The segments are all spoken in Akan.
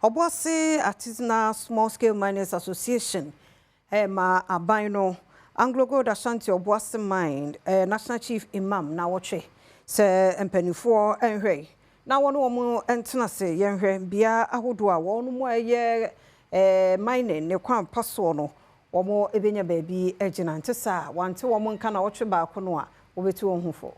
Obuasi Artisanal Small Scale Miners Association ɛma aban no, AngloGold Ashanti Obuasi Mine, National Chief Imam na wɔtwe sɛ mpanimfoɔ nhwɛ na wɔn wɔn ntena ase yɛnhwɛ bea ahodoɔ a wɔn mu a ɛyɛ mining ne kwan pa soɔ no, wɔn bɛnya baabi agyina. Nte saa wante wɔn nka na wɔtwe baako no a, wɔbɛtu wɔn ho fo.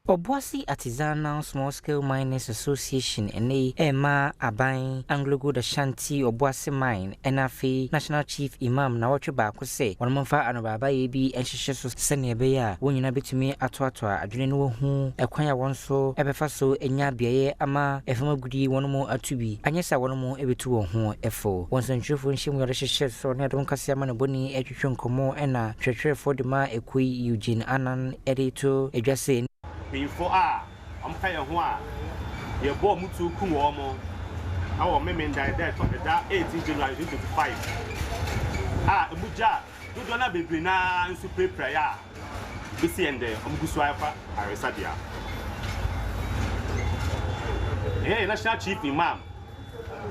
Obuasi Artisanal Small Scale Miners Association ɛnɛ yi ɛrema aban, AngloGold Ashanti Obuasi Mine, ɛna afei National Chief Imam na wɔtwe baako sɛ wɔn mfa anobaabayɛ bi nhyehyɛ so sɛnea ɛbɛyɛ a wɔn nyinaa bɛtumi atoatoa adwene no, wɔhu ɛkwan a wɔn nso ɛbɛfa so anya beaeɛ ama ɛfam agudie wɔn mu ato bi, anyɛ sɛ wɔn mu ɛbɛtu wɔn ho ɛfo. Wɔn nsɛntwerɛfoɔ nhyɛmu yɛde hyehyɛ so ne Adom Kase ama no bɔne atwitwe nkɔmmɔ, ɛna twerɛtwerɛfoɔ de ma ekuo yi, Eugene Anan, ɛde to adwa sɛ mpanyinfoɔ a wɔka yɛn ho a yɛbɔ wɔn tuo kum wɔn ɛwɔ Memendan da ɛtɔ ɛda 18 January 2025 a emu gya dodoɔ no bebree naa nso pirapira yɛ a besi yɛn dɛ wɔn gu so ayɛfa ayaresabea. Ɛyɛ yɛ National Chief Imam,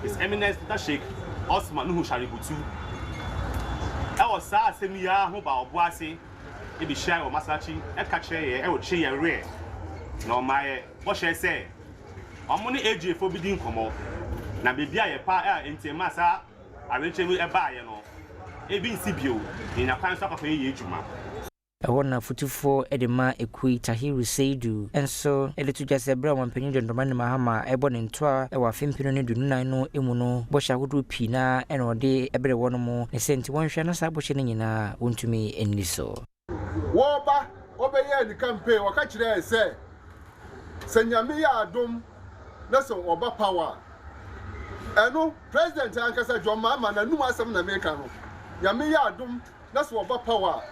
His Eminence Dr. Sheikh Osman Nuhu Shaributu, ɛwɔ saa asɛm yi ara ho ba Ɔboase ebi hyia wɔ masakyi, ɛka kyerɛ yɛ ɛwɔ kye yɛ werɛ na ɔma yɛ bɔhyɛ sɛ ɔmo ne AG fo bi di nkɔmɔ na beebi a yɛ pa a nti ɛma saa awerɛkyerɛ mu ɛbaayɛ no ebi nsi bio, yɛnya kwan so akɔkɔ yɛ adwuma. Ɛhɔ na fotufoɔ de ma ekuo yi, Tahiru Seidu, nso de to dwa sɛ berɛ a ɔmanpanyin John Dramani Mahama ɛbɔ ne ntoa wɔ afe 2024 no mu no, bɔhyɛ ahodoɔ pii na ɛna ɔde brɛ wɔn mu ne sɛ nti wɔnhwɛ na saa bɔhyɛ no nyinaa wɔntumi nni so. Wɔba wɔbɛyɛɛ ne campaign, wɔka kyerɛɛ sɛ sɛ Nyame yɛ adom na sɛ ɔba power a, ɛno President ankasa John Mahama n'anum asɛm na meka no, Nyame yɛ adom na sɛ ɔba power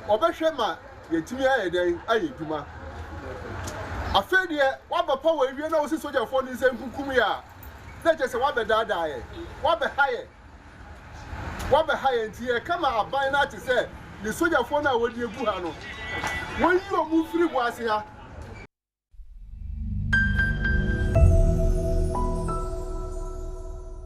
a, ɔbɛhwɛ ma yɛtumi ayɛ dɛn ayɛ adwuma. Afei deɛ waba power awie na wosi sogyafoɔ no nsa nkunkum yɛ a, na kyerɛ sɛ wabɛdaadaa yɛ, wabɛha yɛ, wabɛha yɛ. Nti yɛka ma aban no ate sɛ ne sogyafoɔ no a wɔde egu ha no, wɔnyi wɔn mfiri Obuase ha.